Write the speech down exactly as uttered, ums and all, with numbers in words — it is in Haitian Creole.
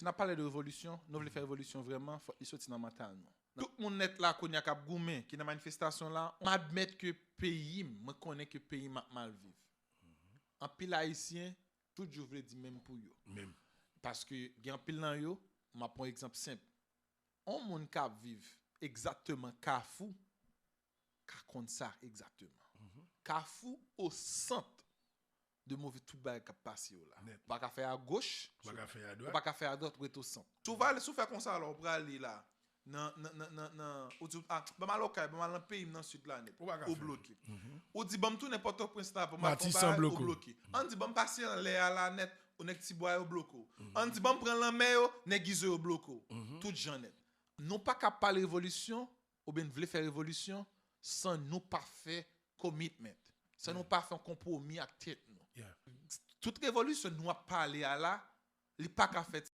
N ap pale de revolisyon, nou vle fè revolisyon vrèman, fòk li soti nan mantal nou. Tout moun nèt la kounye a k ap goumen, ki nan manifestasyon la, m admèt ke peyi m, mwen konnen ke peyi m ap mal viv. Anpil Ayisyen toujou vle di menm pou yo. Menm. Paske gen anpil nan yo, m ap pran yon egzanp senp. On moun k ap viv egzakteman Kafou ka konn sa egzakteman. Kafou o sant de move tout bagay k ap pase yo la. Nèt. Ou pa ka fè a goch, Ou pa ka fè a ou dwat. pa ka fè a dwat, ou ret o sant. Si w vale, si w fè konsa la, ou prale la. Nan, nan, nan, nan, nan, ou di, ah, ban m al okay, ban m al nan peyi m nan sid la nèt. Ou pa ka Ou fè. Bloke. Ou di, ban m tounen Pòtoprens la, ban m al Matisan Konpay, ou bloke w. Bloke. Ann di, ban m pase anlè a la nèt, ou nèg Tibwa yo bloke w. Ann di, ban m pran lanmè yo, nèg Izo yo bloke w. Tout jan nèt. Nou pa ka pale revolisyon, oubyen n vle fè revolisyon, san nou pa fè commitment. San nou pa fè yon konpwomi ak tèt nou. Yeah. Tout revolisyon nou ap pale a la, li pa ka fèt